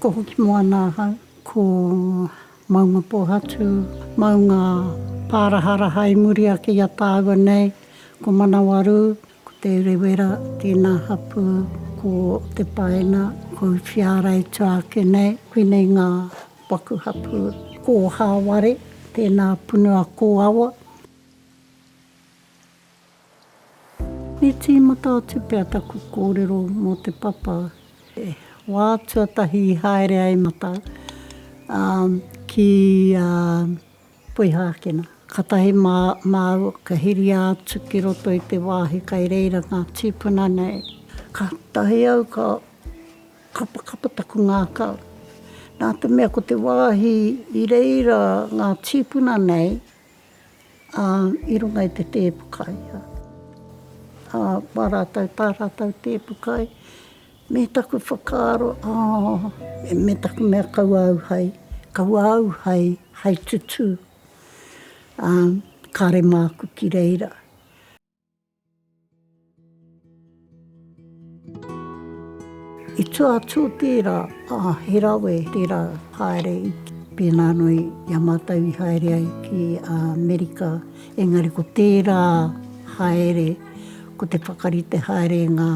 Ko Hokimoana ahau, ko Maungapōhatu, maunga pāraharaha i muri ake i a tāua nei, ko Manawarū, ko Te Urewera tēnā hapū, ko Te Paena, ko Uwhiāra i tua ake nei, koinei ngā waku hapū. Ko Hāware, tēnā punua kōawa. I tīmata atu pea taku kōrero mō te papa. He wā tuatahi i haere ai mātou ki Poihākena. Kātahi māua ka heria atu ki roto i te wāhi kai reira ngā tīpuna nei. Kātahi au ka kapakapa taku ngākau. Nā te mea ko te wāhi i reira ngā tīpuna nei, Ā, i runga i te tēpu kai. Ā, wā rātou, tā rātou tēpu kai, me taku whakaaro, ā, me taku mea kaua au hai, kaua au hai, hai tutū, ā, kāre māku ki reira. I tua atu o tērā, ā, he rawe tērā haere i pēnā anō i a mātou i haere ai ki Amerika, engari ko tērā haere, ko te whakarite haere ngā,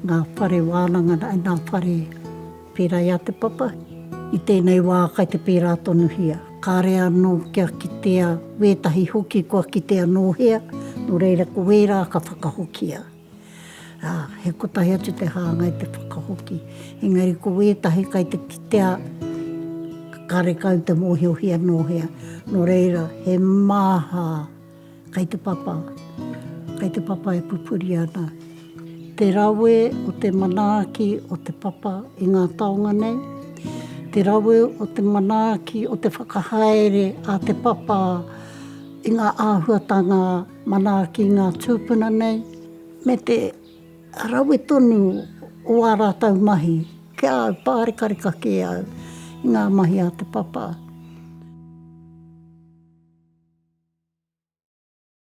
ngā whare wānanga, ngā whare pērā i a Te Papa. I tēnei wā kai te pērā tonuhia. Kāre anō kia kitea wētahi hoki kua kitea nō hea, nō reira ko wērā ka whakahokia. Ā, he kotahi atu te hāngai te whakahoki. Engari ko wētahi kai te kitea karekau te mōhiohia nō hea. Nō reira, he maha kai te papa, kai te papa e pupuri ana. Te rawe o te manaaki o te papa i ngā taonga nei, te rawe o te manaaki o te whakahaere a te papa i ngā āhuatanga manaaki i ngā tūpuna nei, me te rawe tonu o ā rātou mahi. Ki a au, pārekareka kē au i ngā mahi a te papa.